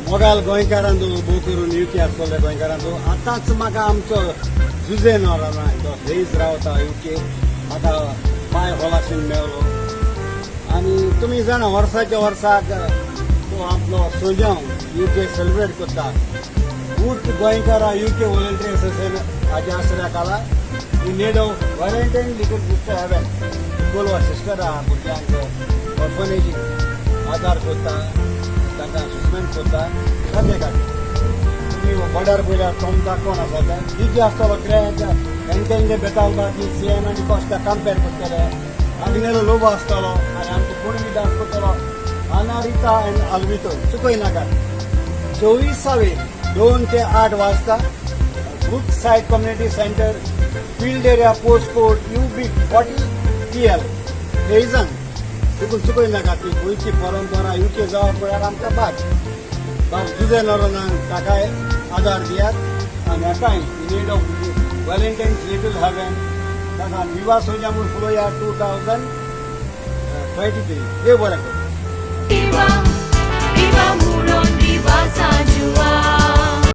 मोगाल गोंयकारांचो, भोव करून युके आसतले गोंयकारांचो, आतांच म्हाका आमचो जुजे नोराना तो हेज रावता युके, म्हाका पांय होलासून मेवलो. आनी तुमी जाणा, वर्साच्या वर्साक तो आपलो सोजांव युके सेलिब्रेट करता. ऊट गोंयकारा युके व्हॉलंटियर असोसिएशन हाज्या आसऱ्या खाला in need of Valentine Little Sister Heaven, Colva sister आहा, भुरग्यांक ऑर्फनेजीक आदार करता, तांकां असिस्टमेंट करता. ताचे खातीर तुमी बॉर्डर पळयल्यार टोमता कोण आसा ते कितें आसतलो ग्रँड एंटेंजे बेतालबाग सीएम आनी कॉस्टा कंपेर करतले. आग्नेलो लोबो आसतलो आनी आमचो कोण बी डान्स करतलो, अनारिता आनी आल्वितो. चुकय नाका, 24सावे 2 ते 8 वाजता, brook side community centre, field area, post code UB 40 TL, हेजन. चुकून चुकय नाका. ती गोंयची परंपरा युके जावप म्हळ्यार आमकां भाग. बाब जुजे नोरोनाक ताकाय आदार दियात आनी हाकाय need of Valentine's Little Heaven ताका विवा सोजा म्हूण फुलोया 2023. देव बरें करूं. Viva, viva Muron, viva San Juan.